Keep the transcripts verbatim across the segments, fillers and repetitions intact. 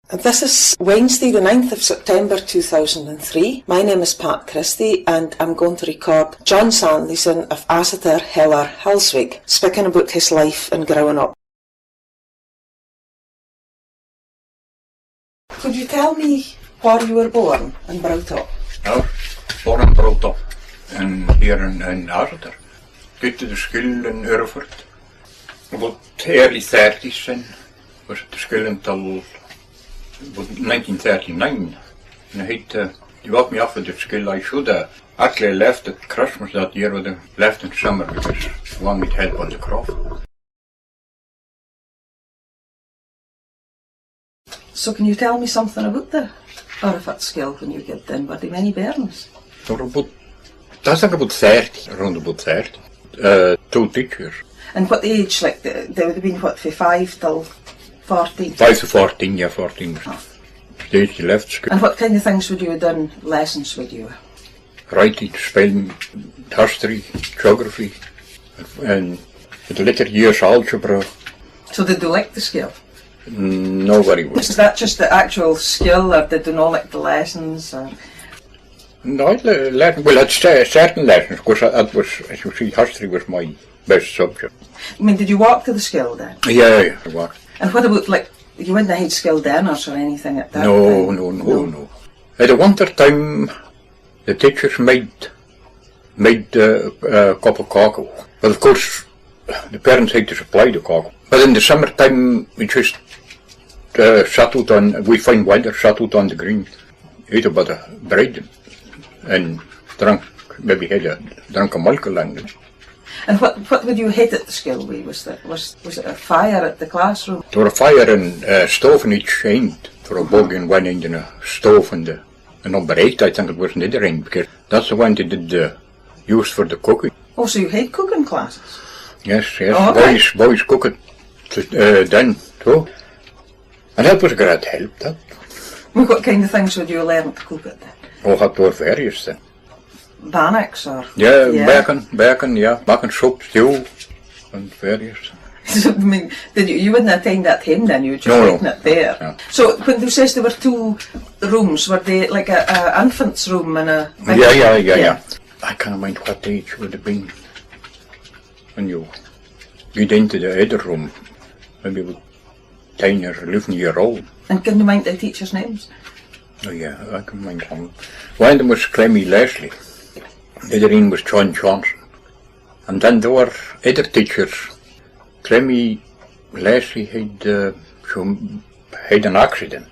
This is Wednesday the ninth of September two thousand and three. My name is Pat Christie and I'm going to record John Sanderson of Asater, Heller, Hillswick, speaking aboot his life and growing up. Could you tell me where you were born and brought up? I was born and brought up in, here in, in Asater. Gaed to the school in Urford. Aboot early thirties then. Was at the school until aboot nineteen thirty-nine. And I had to, they walked me off of the school. I should have actually left at Christmas that year, would have left in summer because I wanted help on the croft. So can you tell me something aboot the Urford school when you gaed in? Were there many bairns? There were aboot, I think aboot thirty, around aboot thirty. Uh, two teachers. And what age, like, they, they would have been, what, fae five till fourteen? Five to fourteen, yeah, fourteen was the age they left school. And what kind of things would you have done, lessons would you? Writing, spelling, history, geography, and the later years algebra. So did they like the school? Mm, no very well. Is that just the actual school, or did they no like the lessons, or? No, I le-, le-, well, it's, uh, certain lessons, of course, that was, as you see, history was my best subject. I mean, did you walk to the school then? Yeah, yeah, I walked. And what about, like, you wouldnae hae school dinners or anything at that time? No, no, no, no. At the winter time, the teachers made, made, uh, a cup of cocoa. But of course, the parents had to supply the cocoa. But in the summer time, we just, uh, sat oot on, wi fine weather, sat oot on the green, ate a bit of bread and drunk, maybe had a drink of milk along the And what, what would you hae at the school wi? Was there, was, was it a fire at the classroom? There were a fire and a stove in each end. There were a bogie in one end and a stove in the, the number eight, I think it was, in the other end, because that's the one they did the use for the cooking. Oh, so you had cooking classes? Yes, yes. Oh, okay. Boys, boys cooking, uh, then, too. And that was a great help, that. Well, what kind of things would you learn to cook at then? Oh, that were various things. Bannocks or? Yeah, yeah. Bacon, bacon, yeah. Bacon soup, stew, and various. So, I mean, did you, you wouldnae hae taen that hame then, you were just, no, no, eating it there. Yeah. So, when you says there were two rooms, were they like a, a infant's room and a big room? Yeah, yeah, yeah, yeah. I canna mind what age you would have been when you gaed into the other room. Maybe about ten or eleven year old. And can you mind the teachers' names? Oh yeah, I can mind some. One of them was Clemmy Leslie. The other one was John Johnson. And then there were other teachers. Clemmy Leslie had, uh, some, had an accident,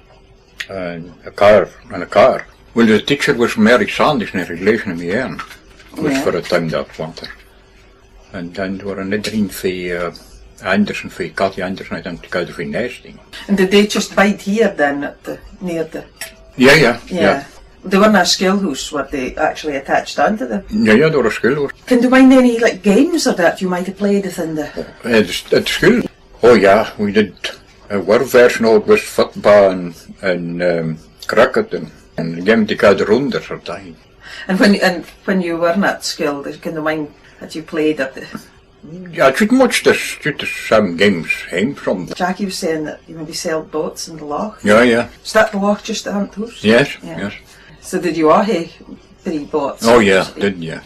uh, a car, in a car. Well, the teacher was Mary Sandys, a relation of my ain, was for a time that winter. And then there were another ane fae, uh, Anderson, fae Cathy Anderson, I think, together fae Nesting. And did they just bide here then at the, near the? Yeah, yeah, yeah. They werenae a schoolhoose, were they actually attached onto the? Yeah, yeah, they were a schoolhoose. Can you mind any, like, games or that you might have played within the? At, at school? Oh yeah, we did. Uh, our version of it was football and, and, um, cricket and, and a game they ca'd rounders or something. And when, and when you werenae at school, can you mind that you played at the? Yeah, just much the, just the same games, eh, from. Jackie was saying that you maybe sailed boats in the loch. Yeah, yeah. Is that the loch just at the hoose? Yes, yes. So did you a' hae big boats? Oh yeah, did, yeah.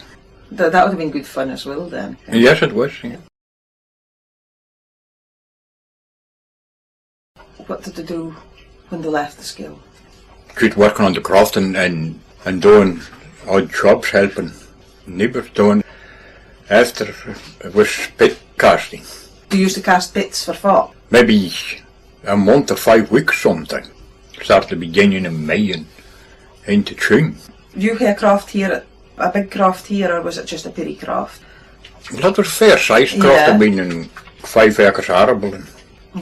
That, that would have been good fun as well then. Yes, it was, yeah. What did they do when they left the school? Just working on the croft and, and, and doing odd jobs, helping neighbours doing. After it was pit casting. They used to cast pits for folk? Maybe a month or five weeks sometime. Start the beginning of May and into June. You hae a croft here, a big croft here, or was it just a peerie croft? Well, it was a fair sized croft, yeah. I mean, in five acres arable and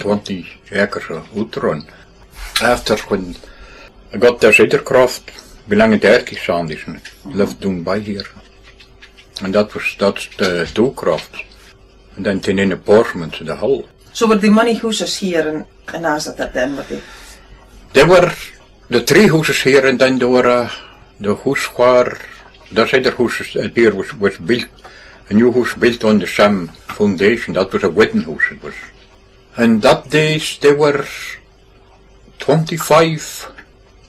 twenty acres of oot run. After, when I got this other croft, belonging to Erky Sandys, and lived doon by here. And that was, that's the two crofts. And then taen in a portion to the hill. So were there mony hooses here in, in Asater then, were they? There were the three hooses here, and then there were, uh, the hoose where this other hoose is, uh, here was, was built, a new hoose built on the same foundation. That was a wooden hoose it was. And that days there were Twenty-five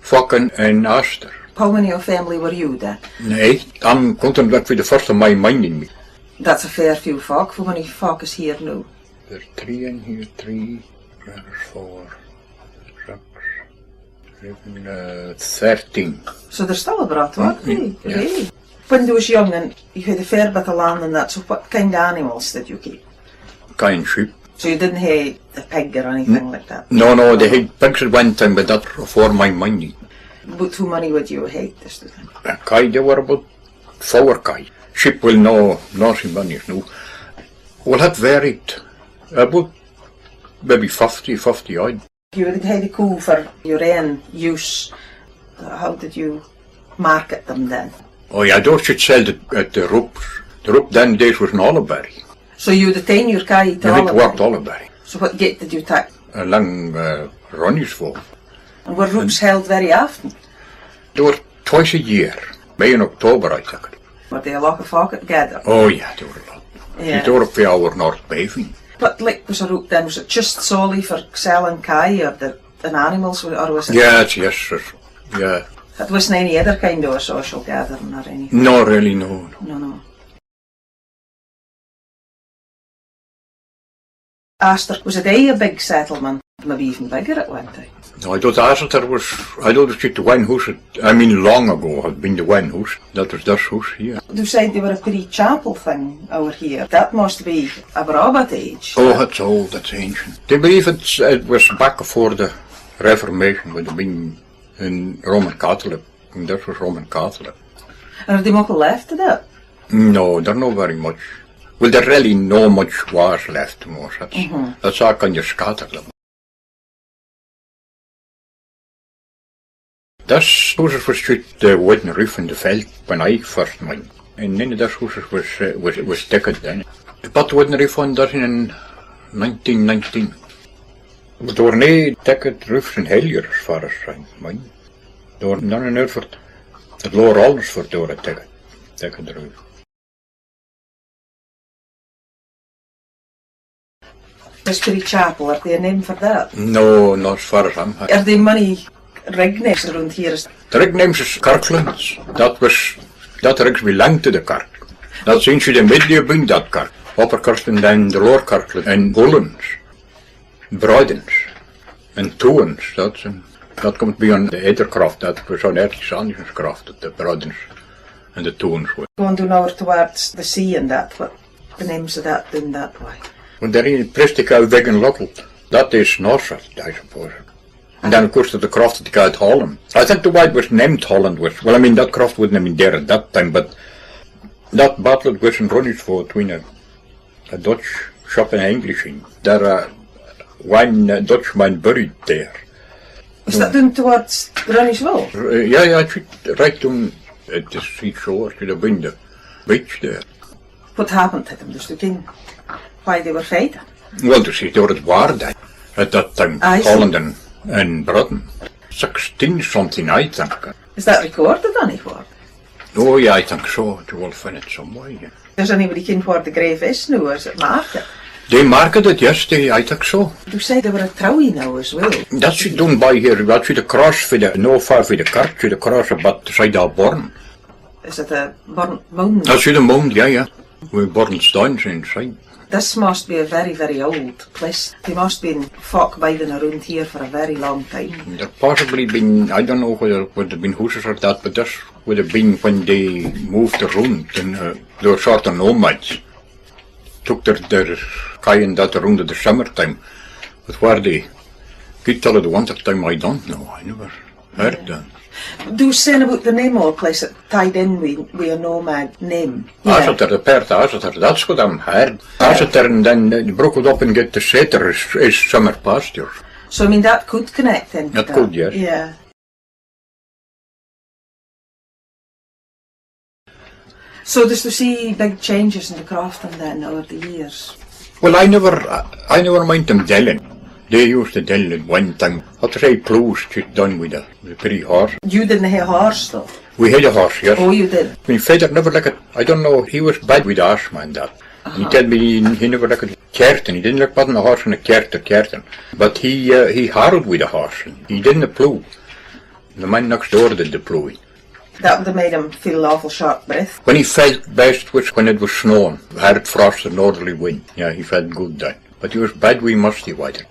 folk in, in Astor. How many of family were you then? Eight. I'm counting back for the first of my minding me. That's a fair few folk. How many folk is here now? There's three in here, three, there's four, six, seven, uh, thirteen. So there's still a bit of work, eh? Yeah. When you was young and you had a fair bit of land and that, so what kind of animals did you keep? Kine sheep. So you didn't have a pig or anything like that? No, no, they had pigs at one time, but that afore my minding. About how many would you have had, this thing? A kye, they were about four kye. Sheep will no, no see many, no. Well, that varied. About maybe fifty, fifty odd. You would have the coo for your own use. How did you market them then? Oh yeah, those should sell the, at the ropes. The rope then days was an Oliveberry. So you would have taken your kye to Oliveberry? You had to work Oliveberry. So what gate did you take? Along, uh, Ronnie's Fall. And were ropes held very often? They were twice a year. May and October, I think. Were they a lot of folk at gather? Oh yeah, they were a lot. Yeah. They were up for our North Bathing. But like, was a rope then, was it just solely for selling kye or the, and animals, or was it? Yes, yes, sir. Yeah. It wasn't any other kind of a social gathering or anything? No, really, no, no. No, no. Astor, was it aye a big settlement? Maybe even bigger at one time. No, I don't, Astor was, I don't think the one hoose, I mean, long ago had been the one hoose. That was this hoose here. You said they were a peerie chapel thing over here. That must be a braw bit age. Oh, that's old, that's ancient. They believe it's, it was back afore the Reformation, would have been in Roman Catholic, and this was Roman Catholic. And are they muckle left of that? No, they're no very much. Well, there really no much was left of most. That's, that's all kind of scattered them. This hooses was just the wooden roof and the felt when I first mind. And none of this hooses was, uh, was, was ticked then. They put the wooden roof on this in nineteen nineteen. But there were no ticked roofs in Hellyer as far as I mind. There were none in Hereford. At Lower Alresford there were ticked, ticked roof. This peerie chapel, are they a name for that? No, not as far as I'm. Are they mony rig names around here? The rig names is Kirklands. That was, that rigs belonged to the kirk. That's into the middle of that kirk. Upper Kirkland, then the Lower Kirkland, and Hollands. Broadens and Towans, that's in, that comes to be on the other croft, that was on Erty Sanderson's croft at the Broadens and the Towans were. Going doon over towards the sea and that, what the names of that doon that way? Well, there is Prestykov, Big and Little, that is Northside, I suppose. And then of course there's the croft that they called Holland. I think the way it was named Holland was, well, I mean, that croft wouldn't have been there at that time, but that battle that was in Ronnie's Fall between a a Dutch shop and an English inn. There, uh, one, uh, Dutchman buried there. Is that doon towards Ronnie's Fall? R-, yeah, yeah, it's right doon at the seashore, should have been the beach there. What happened to them? Just again, why they were fighting? Well, they say they were at war then, at that time, Holland and, and Britain. Sixteen something, I think. Is that recorded anywhere? Oh, yeah, I think so. You will find it somewhere, yeah. Does anybody ken where the grave is now, or is it marked? They marked it yesterday, I think so. You said they were a trowie now as well. That's it doon by here, that's with the cross for the, no far for the kirk, with the cross about the side of Burn. Is it a Burn mound? That's with the mound, yeah, yeah. With Burn stones inside. This must be a very, very old place. They must have been folk biding around here for a very long time. There possibly been, I don't know whether it would have been hooses or that, but this would have been when they moved around and, uh, they were sort of nomads. Took their, their kye and that around in the summer time. But where they get till the winter time, I don't know. I never heard that. They were saying about the name of a place that tied in with, with a nomad name. Yeah. Assater, the Perth Assater, that's what I'm heard. Yeah. Assater, and then they broke it up and get the Sater as, as summer pasture. So, I mean, that could connect into that. It could, yes. Yeah. So does you see big changes in the crofting then over the years? Well, I never, I, I never mind them dilling. They used to dill at one time. What to say, ploughs just done with a, with a peerie horse. You didna hae a horse though? We had a horse, yes. Oh, you did? My father never liked it. I don't know, he was bad with asthma and that. He telled me he, he never liked carting. He didna like putting a horse in a cart or carting. But he, uh, he harrowed wi the horse. He didna plough. The man next door did the ploughing. That would have made him feel awful short breath. When he felt best was when it was snowing, hard frost and northerly wind. Yeah, he felt good then. But he was bad wi musty weather.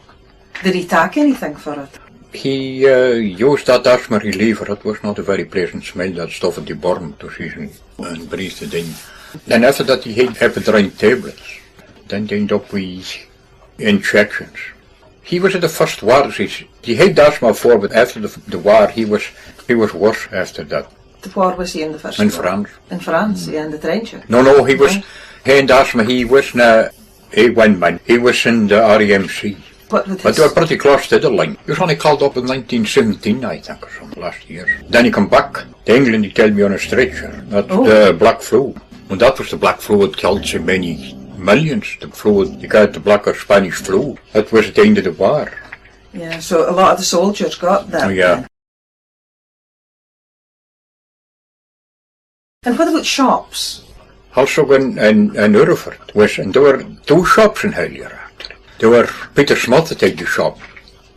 Did he tak anything for it? He, uh, used that asthma reliever. It was not a very pleasant smell, that stuff that they burn to season and breathe it in. Then after that he had ephedrine tablets. Then they end up with injections. He was at the first war, he, he had asthma afore, but after the, the war he was, he was worse after that. The war was he in the first war? In France. In France, yeah, in the trenches. No, no, he was, he had asthma, he wasna A one man, he was in the R A M C. What with his? But they were pretty close to the line. He was only called up in nineteen seventeen, I think, or something, last year. Then he come back to England, he telled me, on a stretcher. That's the black flu. Well, that was the black flu that killed so many millions. The flu, they called it the black or Spanish flu. That was at the end of the war. Yeah, so a lot of the soldiers got that. Oh, yeah. And what about shops? Also in, in, in Urford was, and there were two shops in Howlyer, actually. There were Peter Smith that had the shop,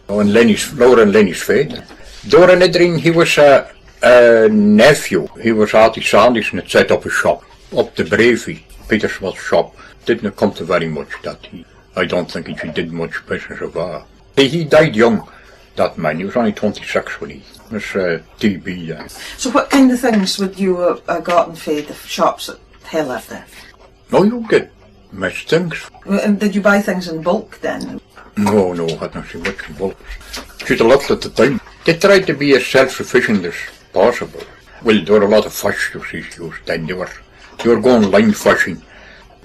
and Lenny's, Laura and Lenny's father. There were another, he was a, a nephew, he was Auntie Sandy's and had set up a shop up the Bravey, Peter Smith's shop. Didna come to very much, that he, I don't think he did much business of that. He, he died young, that man. He was only twenty-six when he was, uh, T B then. So what kind of things would you, uh, uh, gotten fae the shops at Heller then? Oh, you get most things. And did you buy things in bulk then? No, no, I hadna so much in bulk. Just a little at the time. They tried to be as self-sufficient as possible. Well, there were a lot of fish, you see, used then. They were, they were going line fishing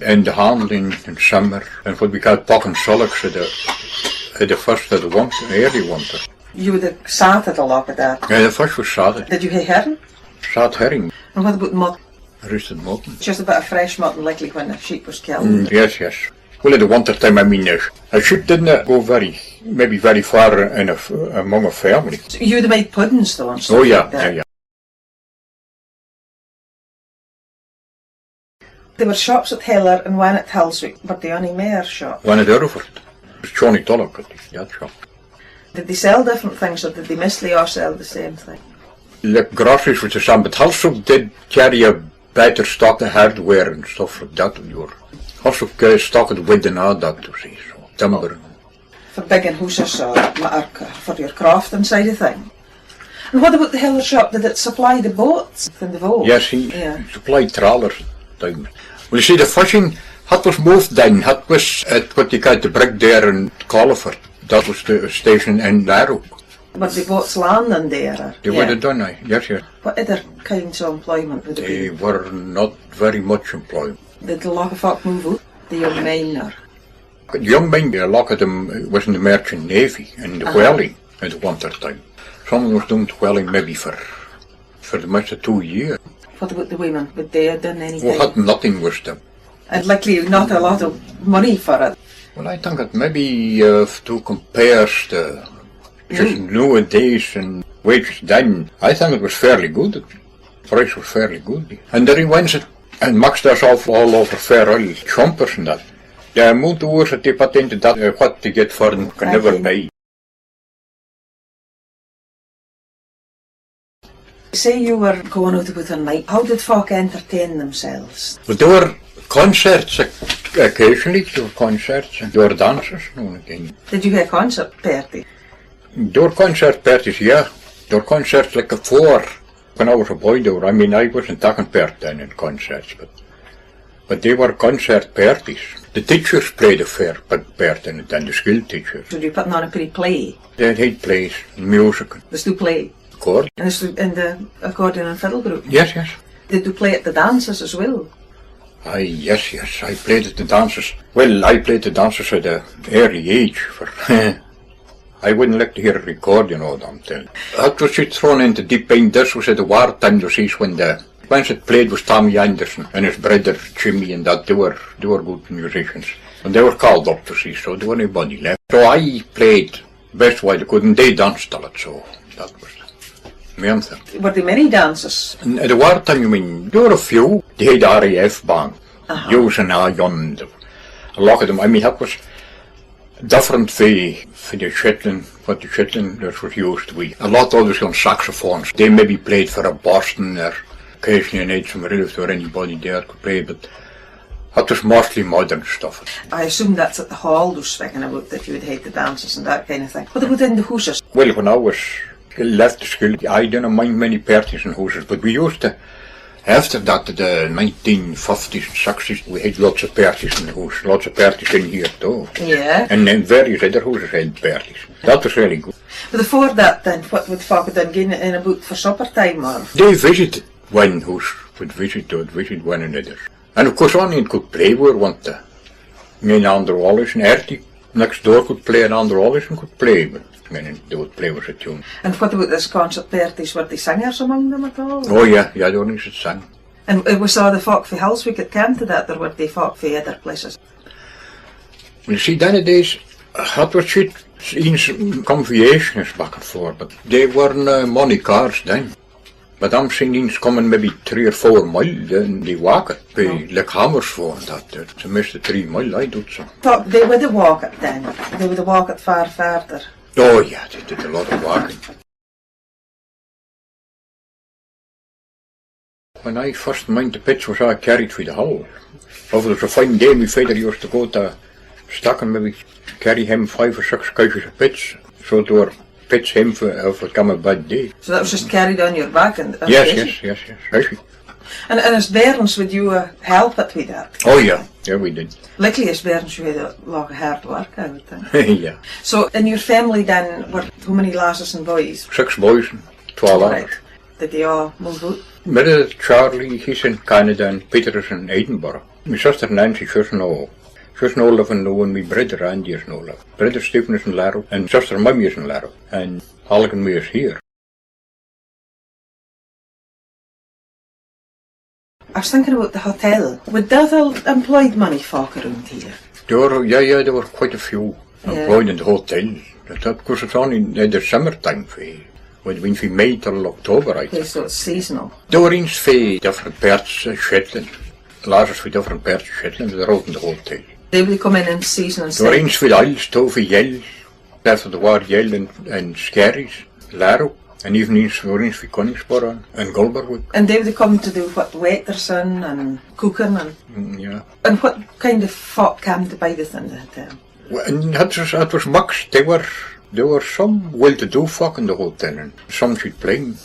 in the handling in summer, and what we called pock and sullocks at the, at the first of the winter, early winter. You would have salted a lot of that. Yeah, the fish was salted. Did you hae herring? Salt herring. And what about mutton? Roasted mutton. Just a bit of fresh mutton, likely when the sheep was killed. Mm, yes, yes. Well, in the winter time, I mean, a, a sheep didna go very, maybe very far in a f-, among a family. So you would have made puddings though and stuff like that? Oh, yeah, yeah, yeah. There were shops at Heller and one at Hillswick, but the only mair shop. One at Urford. It was Johnny Tulloch at that shop. Did they sell different things, or did they mostly all sell the same thing? The groceries was the same, but Hillswick did carry a better stock of hardware and stuff like that. Hillswick, uh, stocked wood and a' that, you see, so timber. For biggin hooses or ma-, or c-, for your crafting side of thing. And what about the Heller shop? Did it supply the boats and the boats? Yes, he supplied trawlers down. Well, you see, the fishing, that was moved down. That was at what they called the brig there in Colliford. That was the station in Larrock. Were the boats landing there, or? They would have done, aye. Yes, yes. What other kinds of employment would it be? They were not very much employment. Did a lot of folk move oot, the young men, or? The young men, a lot of them was in the merchant navy and the whaling at the winter time. Some of them was doing whaling maybe for, for the most of two years. What about the women? Would they have done anything? Well, had nothing was them. And likely not a lot of money for it. Well, I think it maybe, uh, if to compare the, just nowadays and wages then, I think it was fairly good. Price was fairly good. And the ones that, and mixed us off all over fair oil, chompers and that. The amount of hours that they put into that, uh, what they get for them can never pay. Say you were going oot aboot a night, how did folk entertain themselves? Well, there were concerts oc-, occasionally, there were concerts, and there were dances now and again. Did you hae a concert party? There were concert parties, yeah. There were concerts like afore. When I was a boy, they were, I mean, I wasna taking part then in concerts, but, but they were concert parties. The teachers played a fair big part in it, and the school teachers. Were you putting on a peerie play? They had plays, music. They still play? Accordion. And they still in the accordion and fiddle group? Yes, yes. Did you play at the dances as well? Aye, yes, yes, I played at the dances. Well, I played the dances at a early age, for I wouldna like to hear a recording o them then. That was just thrown into deep end. This was at the war time, you see, when the ones that played was Tommy Anderson and his brother Jimmy and that. They were, they were good musicians. And they were called up, you see, so there were nobody left. So I played best way they could, and they danced till it, so that was the main thing. Were there many dances? In, at the war time, you mean? There were a few. They had R A F band. Using a yond. A lot of them, I mean, that was different fae, fae the Shetland, what the Shetlanders was used to be. A lot of us on saxophones. They maybe played for a Boston or occasionally an Ed some Relief or anybody there could play, but that was mostly modern stuff. I assume that's at the hall they're speaking about, that you would head the dances and that kind of thing. What about in the hooses? Well, when I was left the school, I didna mind many parties in hooses, but we used to, after that, the nineteen fifties and sixties, we had lots of parties in the hoose, lots of parties in here too. Yeah. And then various other hooses had parties. That was really good. But before that then, what would folk have done, gaen in aboot for supper time, or? They visited one hoose, would visit, they would visit one another. And of course, ony ane could play wi, weren't they? Me and Andrew Wallace and Ertie next door could play, and Andrew Wallace and could play, but then they would play with a tune. And what about this concert parties? Were they singers among them at all? Oh yeah, yeah, they only should sing. And it was a' the folk fae Hillswick that came to that, or were they folk fae other places? Well, you see, then a days, that was it, eens come fae Aishness back and forth, but they werenae mony cars then. But I'm seeing eens coming maybe three or four mile, then they walk it, fae like Hammersfoort and that, it's a maist of three mile, I doot so. Thought they would have walk it then, they would have walk it far farther. Oh yeah, they did a lot of walking. When I first mind the pits was a' carried fae the hall. If it was a fine day, my father used to go to Stack and maybe carry hame five or six cases of pits. So they were pits hame for, if it came a bad day. So that was just carried on your back and, and Yes, yes, yes, yes. And, and as bairns, would you, uh, help it with that? Oh yeah, yeah we did. Likely as bairns you had a lot of hard work, I would think. Yeah. So in your family then, were how many lasses and boys? Six boys and twa lasses. Right. Did they a' move oot? Meredith, Charlie, he's in Canada, and Peter is in Edinburgh. My sister Nancy, she's no, she's no living noo, and my brither Andy is no living. Brither Stephen is in Larrow, and sister Mummy is in Larrow, and Alec and me is here. I was thinking aboot the hotel. Would that have employed mony folk aboot here? There were, yeah, yeah, there were quite a few employed in the hotel. But of course it's only in the summer time fae, would have been fae May till October, I think. Okay, so it's seasonal. There were eens fae different pairts of Shetland. Lasses fae different pairts of Shetland, they were oot in the hotel. They would come in in season and There were eens fae the Isles too, fae Yell. After the war, Yell and, and Skerries, Larrow, and even eens, there were eens fae Coningsboro and Gulberwick. And they would come to do what, waitressing and cooking and Mm, yeah. And what kind of folk came to bide with them at the time? Well, and that was, that was mixed. They were, there were some well-to-do folk in the hotel and some should plain.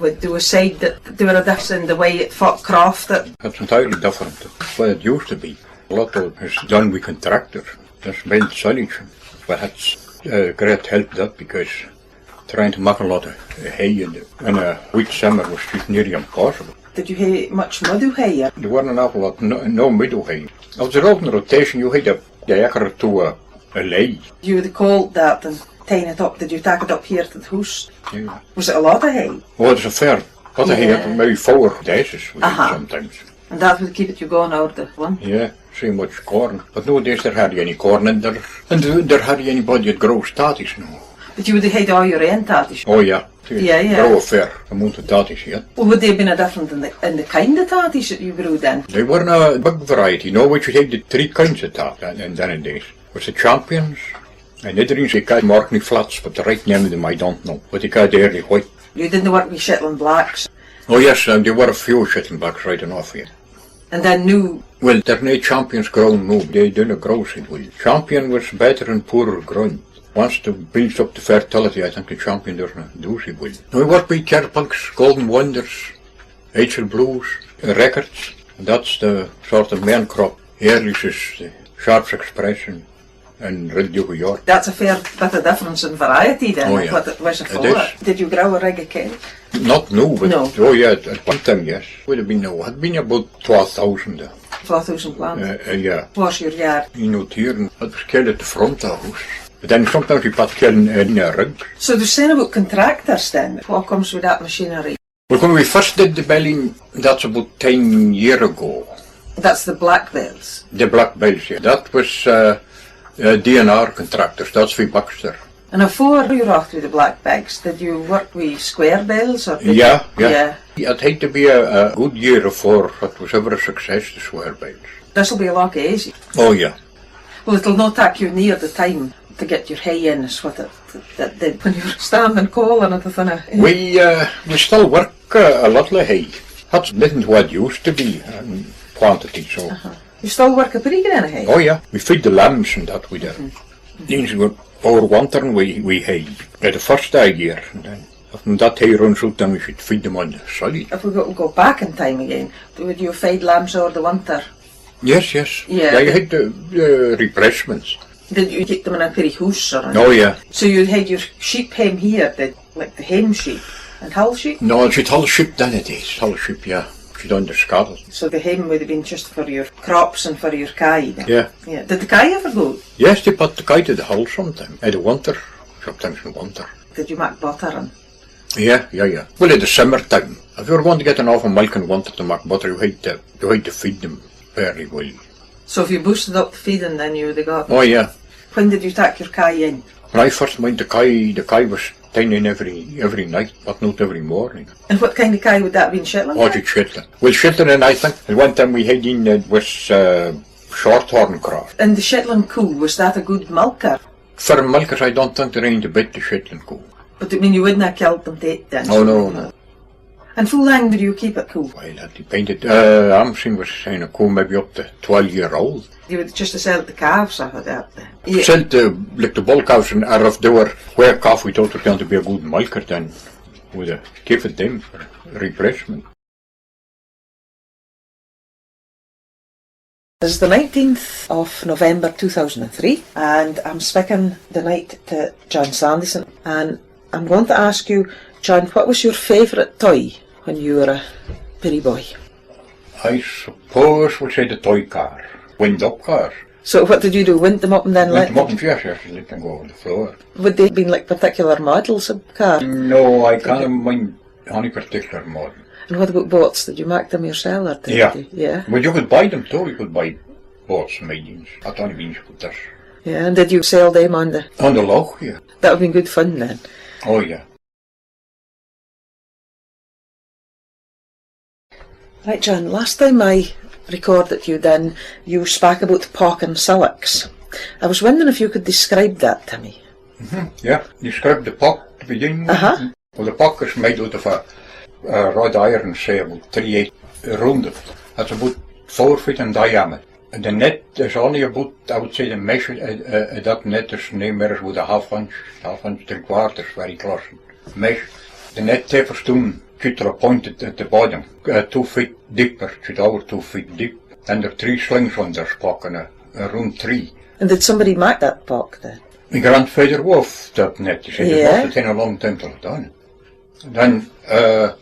Would they have said that they were a difference in the way it folk crafted? It's entirely different to what it used to be. A lot of it's done with contractors. It's built silage. But it's a great help that because trying to mak a lot of hay in, in a wet summer was just nearly impossible. Did you hae much meadow hay? There weren't an awful lot, no, no meadow hay. I was out in rotation, you had a, the acre or two a, a lay. You would have culled that and taen it up. Did you tak it up here to the hoose? Yeah. Was it a lot of hay? Oh, it was a fair lot of hay, yeah. Maybe four days we had sometimes. And that would keep it you going ower the one? Yeah, so much corn. But nowadays there hardly any corn and there, and there hardly anybody that grows tatties noo. But you would have had all your own tatties? Oh yeah. Yeah, yeah. Grow a fair amount of tatties, yeah. Well, would they have been a different in the, in the kind of tatties that you grew then? They weren't a big variety, no, we should have the three kinds of tat in, in them days. Was the champions, and the other ones they ca'd Orkney flats, but the right name of them I don't know. But they ca'd early white. You didn't work with Shetland blacks? Oh yes, um, there were a few Shetland blacks right enough, yeah. And then noo? Well, they're nae champions grown noo, they dinna grow sae well. Champion was better in poorer ground. Once they built up the fertility, I think the champion doesna do sae well. Now, we work with Kerrpugs, Golden Wonders, H L Blues, Records, and that's the sort of main crop. Earlies is the Sharps Express and and Red Duke of York. That's a fair bit of difference in variety then, oh, yeah, what it was afore. Did you grow a rig of kale? Not noo, but, no, oh yeah, at, at one time, yes. Would have been, no, had been aboot twa thousand. Twa thousand plants? Uh, uh, yeah. What's your yard? You know, here, and it was kale at the front of the hoose. But then sometimes we put kale in, in a rig. So they're saying about contractors then, what comes with that machinery? Well, when we first did the belling, that's aboot ten year ago. That's the black bells? The black bells, yeah. That was, uh, uh, D and R contractors, that's fae Baxter. And afore you rocked with the Black Bags, did you work with square bells or did Yeah, you, yeah. Yeah. It had to be a, a good year afore it was ever a success, the square bells. This'll be a lot easier. Oh, yeah. Well, it'll no take you near the time to get your hay in as what it, that did when you were standing coal and everything. We, uh, we still work uh, a little hay. That's nothing to what it used to be in quantity, so. Uh-huh. You still work a pretty grain of hay? Oh, yeah. We feed the lambs and that we do. Mm-hmm. Things we, over winter and we, we hay. Uh, the first day of the year, and then if that hay runs out, then we should feed them on the side. If we go, go back in time again, would you feed lambs over the winter? Yes, yes. Yeah, yeah, you the had the, the refreshments. Did you keep them in a peerie hoose or anything? Oh, yeah. So you had your sheep hame here, the, like the hame sheep, and Hull sheep? No, she'd Hull sheep then it is. Hull sheep, yeah. She'd underscattered. So the hame would have been just for your crops and for your kye then? Yeah. Yeah. Did the kye ever go? Yes, they put the kye to the Hull sometime. In the winter, sometimes in the winter. Did you make butter and Yeah, yeah, yeah. Well, in the summer time, if you were going to get an awful milk in winter to make butter, you had to, you had to feed them very well. So if you boosted up the feeding, then you would have got Oh, yeah. When did you take your kye in? When I first made the kye, the kye was taken in every, every night, but not every morning. And what kind of kye would that have been, Shetland? Oh, kye? It's Shetland. Well, Shetland and I think, and one time we had in, uh, was, uh, Shorthorn cross. And the Shetland coo, was that a good milker? For milkers, I don't think they're in the bit the Shetland coo. But I mean, you wouldnae have killed them to eat then? Oh, no, no. And foo lang would you keep it coo? Well, that depended. Uh, I'm seeing was saying a coo maybe up to twelve year old. You would just have sold the calves off of that then? Yeah. Sold the, like, the bull calves, and, or if they were were calf, we thought were going to be a good milker, then we'd have given them for refreshment. It's the nineteenth of November two thousand and three, and I'm speaking the night to John Sanderson, and I'm going to ask you, John, what was your favourite toy when you were a peerie boy? I suppose we'll say the toy car, wind up cars. So what did you do, wind them up and then Wind let them up them? And yes, yes, let them go over the floor. Would they have been, like, particular models of car? No, I can't mind any particular model. And what about boats? Did you make them yourself, or did Yeah. you? Yeah. Well, you could buy them too. You could buy boats, maidens. I don't mean you could this. Yeah, and did you sail them on the On the loch, yeah. That would have been good fun then. Oh, yeah. Right, John, last time I recorded you then, you spak aboot pock and sillocks. I was wondering if you could describe that to me. Mm-hmm. Yeah, describe the pock to begin with. Uh-huh. Well, the pock is made oot of a, a wrought iron, say, aboot three eight roonded. That's aboot four feet in diameter. And the net is only aboot, I would say, the mesh o, o, o that net is nae mair as aboot a half inch, half inch, three quarters, very close. Mesh. The net tapers doon, jist tae a point at, at the bottom, uh, two feet deep, or jist over two feet deep. And there are three slings on this pock and a, a roond tree. And did somebody mak that pock then? My grandfather wove that net, he said, it Yeah. must have taken a long time till it done. Then, uh,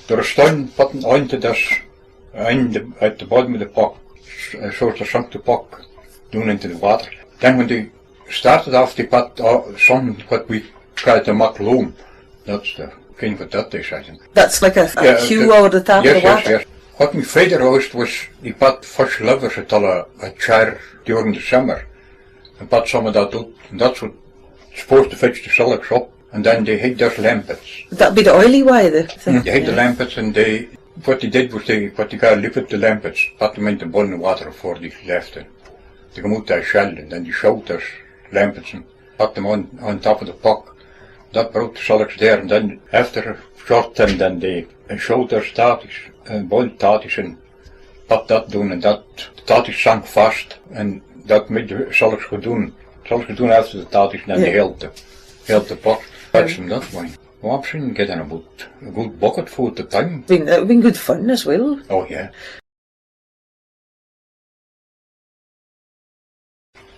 they were stone put onto this, in the, at the bottom of the pock, s-, uh, sort of sunk the pock doon into the water. Then when they started off, they put, uh, something what we call the muck loam. That's the kind of it that they said. That's like a, a Yeah, queue the over the top yes, of the yes, water. Yes. What my father always was, he put fish livers at all a, a chair during the summer and put some of that oot, and that's what supposed to fetch the sillocks up. And then they had their lampets. That'd be the oily way, the thing. Mm, they had the Yeah. lampets, and they, what they did was they, what they call lift the lampets, put them into boiling water afore they left it. They come oot o the shell, and then they shoved their lampets and put them on, on top of the pock. That brought the sillocks there, and then after a short time, then they, they shoved their tatties, and boiled tatties, and put that doon and that, the tatties sank fast and that made the sillocks go doon. Sillocks go doon after the tatties and then they Yeah. held the, held the pot. That's them that way. Well, I'm seeing getting aboot a good bucketful at the time. Been, it would have been good fun as well. Oh, yeah.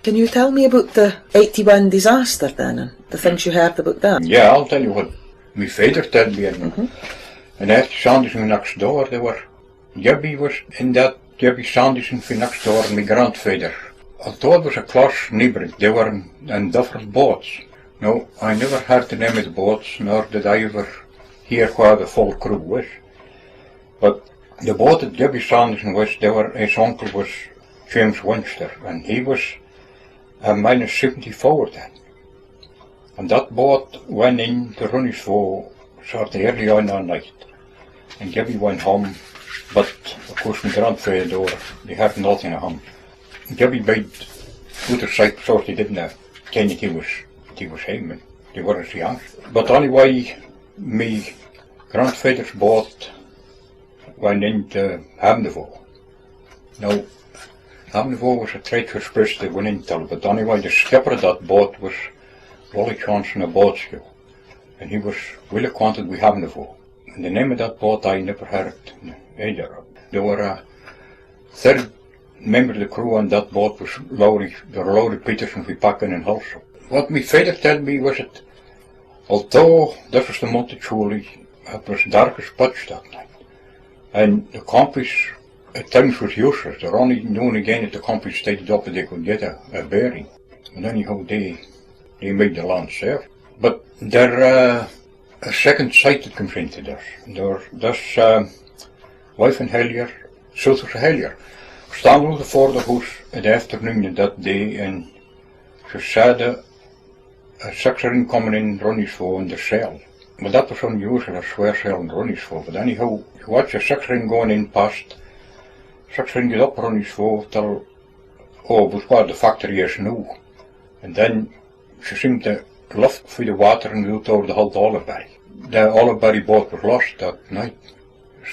Can you tell me aboot the eighty-one disaster then, and the things you heard aboot that? Yeah, I'll tell you what my father telled me, and, Mm-hmm. and Archie Sanderson next door, they were, Gibby was in that, Gibby Sanderson fae next door, and my grandfather. Although it was a close neighbour, they were in, in different boats. Now, I never heard the name of the boats, nor did I ever hear wha the full crew was. But the boat that Gibby Sanderson was, they were, his uncle was James Winster, and he was a minus seventy-four then. And that boat went in to Ronnie's Foe sort of early on that night and gave me one home, but of course my grandfather door, they heard nothing of him. Gave me bide out of sight, sort of didna ken that he was, that he was home, and they weren't so young. But anyway, my grandfather's boat went into Hamnavoe. Now, Hamnavoe was a treacherous place to went into, but anyway, the skipper of that boat was Willie Johnson of Botshill, and he was well acquainted with Hamnavoe. And the name of that boat I never heard either. There were a third member of the crew on that boat was Lowrie, there were Lowrie Peterson from Packin and Hulsop. What my father told me was that although this was the month of July, it was dark as pitch that night, and the compasses at times was useless. There were only now and again that the compasses tightened up and they could get a, a bearing. And anyhow, they, they made the land safe. But there, uh, a second sight that comes into this. There, this, um, wife in Hellyer, South of Hellyer, standing before the house in the afternoon of that day, and she said, uh, a six ring coming in Ronnie's Foe in the cell. Well, that was unusual, a swear cell in Ronnie's Foe. But anyhow, she watched a six ring going in past, six ring get up Ronnie's Foe till, oh, it was where the factory is now. And then she seemed to lift through the water and out over the whole Olive Berry. The Olive Berry boat was lost that night.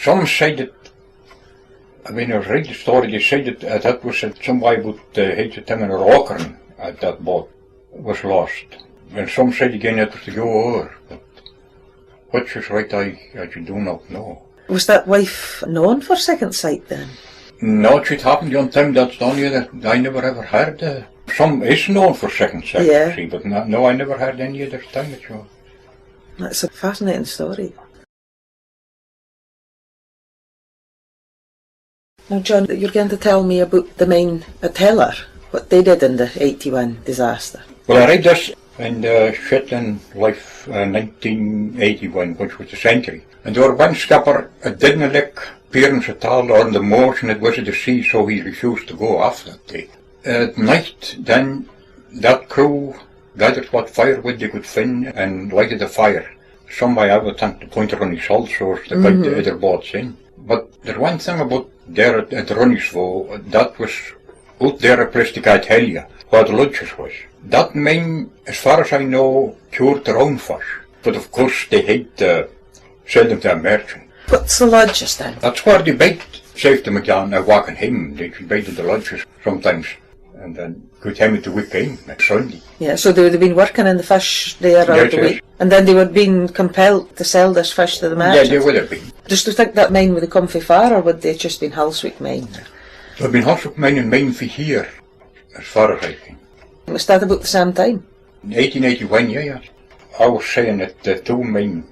Some said that, I mean, I was reading the story, they said that, uh, that was, uh, somebody about the height of Tim and Rockern at that boat was lost. And some said again it was to go over, but which is right, I, I do not know. Was that wife known for second sight then? No, it should happen the only time that's done either. I never ever heard, uh, some is known for second sight, yeah, see, but no, no, I never heard any other time at all. That's a fascinating story. Now, John, you're going to tell me about the men at Hellyer, what they did in the eighty-one disaster. Well, I read this in the Shetland Life, uh, nineteen eighty-one, which was the Century. And there were one skipper that didna like appearance at all on the motion it was of the sea, so he refused to go off that day. At night, then, that crew gathered what firewood they could find and lighted the fire. Somebody, I would think, to point it on his hull so as to guide the other boats in. But there's one thing about there at, at Ronnie's Foe, that was out there a place they ca'd Hellyer, where the lodges was. That mine, as far as I know, cured their own fish. But of course they had to sell them to a merchant. What's the lodges then? That's where they bide, saved them again, uh, walking home. They could bide in the lodges sometimes. And then go home at the weekend, next Sunday. Yeah, so they would have been working in the fish there all the week, and then they would have been compelled to sell this fish to the merchant. Yeah, they would have been. Does you think that mine would have come fae far, or would they have just been Halswick mine? They'd been Halswick mine and mine fae here, as far as I can. Was that about the same time? Eighteen eighty-one, yeah, yeah. I was saying that the two mine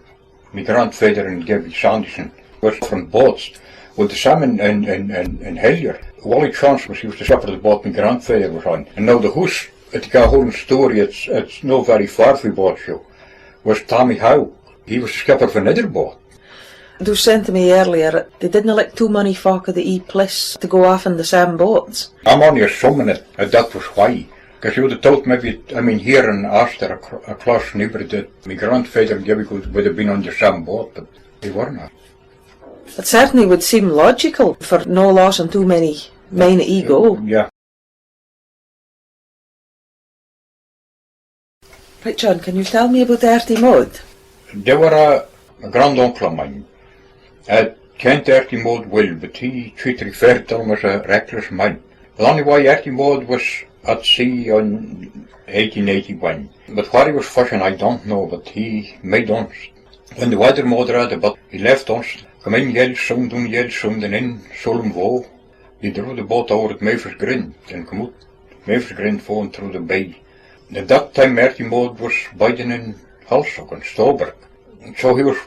my grandfather and Gibby Sanderson was from boats. Well, the same in, in, in, in, in Hellyer. Wally Chance was, he was the skipper of the boat my grandfather was on. And now the hoose at the Cahoon Story, it's, it's no very far fae Botshill, was Tammy Howe. He was the skipper of another boat. They were saying to me earlier, they didna like too mony folk of the E plus to go off in the same boats. I'm only assuming that, that that was why. 'Cause you would have thought maybe, I mean, here in Astor, acr-, across neighbour, that my grandfather and Gibby would, would have been on the same boat, but they weren't. It certainly would seem logical for no losing too many men at e go. Yeah. Right, John, can you tell me about Airtie Maud? They were a, a grand uncle of mine. I kent Airtie Maud well, but he, he referred to him as a reckless man. Well, anyway, Airtie Maud was at sea in eighteen eighty-one. But where he was fishing, I don't know, but he made ons. When the weather moderated a bit, he left ons, come in Yellsound, doon Yellsound, and in Sullom Voe. He drew the boat over at Mayford's Green, and come oot Mayford's Green Foe and through the bay. At that time, Airtie Maud was biding in Halsock and Stolberg. So he was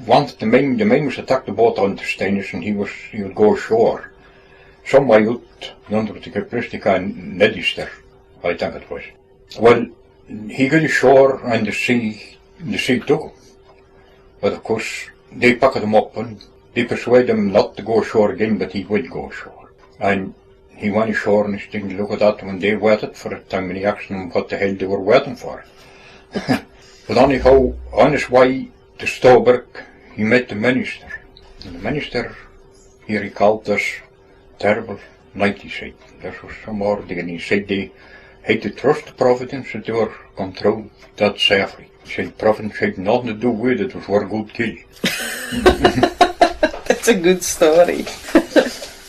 wanted the men, the men was to tak the boat on to Staines and he was, he would go ashore. Some way oot yonder at the place they caa Nedister, I think it was. Well, he got ashore and the sea, the sea took him. But of course, they picked him up and they persuaded him not to go ashore again, but he would go ashore. And he went ashore and he stayed and looked at them and they waited for a time and he asked them what the hell they were waiting for. But anyhow, on his way to Stobirk, he met the minister. And the minister, he recalled this terrible night, he said. This was some ordy, and he said they had to trust Providence that they were come through that safely. He said Providence had nothing to do with it, it was our good kill. That's a good story.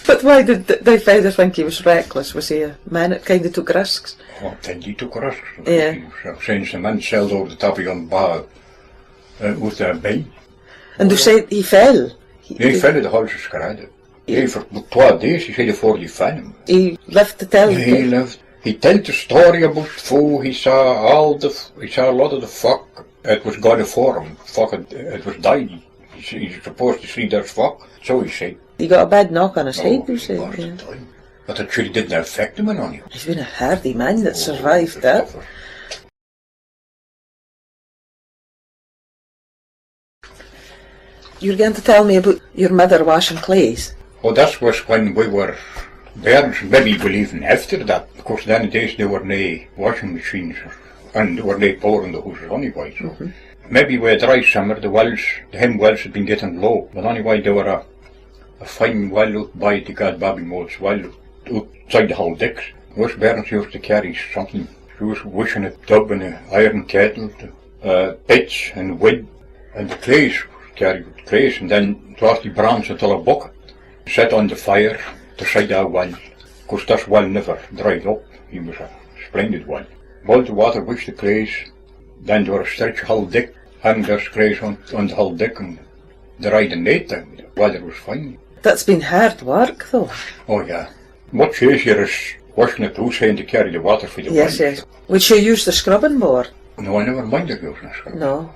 But why did th-, they father think he was reckless? Was he a man that kind of took risks? Oh, then he took risks. Yeah. He was, uh, saying the man sailed over the top of yon bar, uh, with a bay. And they said he fell. He, he fell at the Halls of Scrad. Yeah, for twa days, he said, afore he found him. He lived to tell. Yeah, he lived. He told the story about foo he saw all the f-, he saw a lot of the folk it was gone afore him. Folk it, it was died. He, he was supposed to see their folk, so he said. He got a bad knock on his head, you say? Yeah. But it surely didn't affect him in any way. He's been a hardy man that survived that. You're going to tell me about your mother washing claes? Oh, this was when we were bairns, maybe well even after that. Of course, then days there were no washing machines and there were no power in the houses anyway, so maybe wi a dry summer, the wells, the hame wells had been getting low. But anyway, there were a, a fine well oot by the God Bobby Moulds well, outside the Hull Dicks. Us bairns used to carry something. She was washing a tub and a iron kettle, uh, pitch and wood, and the claes, carried claes, and then it was to branch until a bucket. Set on the fire, the side of a well. Of course, this well never dried up. He was a splendid well. Boiled the water, washed the claes, then they were a stretch Hull Dick, hung their claes on, on the Hull Dick and dried in no time. The weather was fine. That's been hard work, though. Oh, yeah. Much easier is washing it hoose and to carry the water for the wells. Yes, yes. Would she use the scrubbing board? No, I never mind her using a scrubbing. No.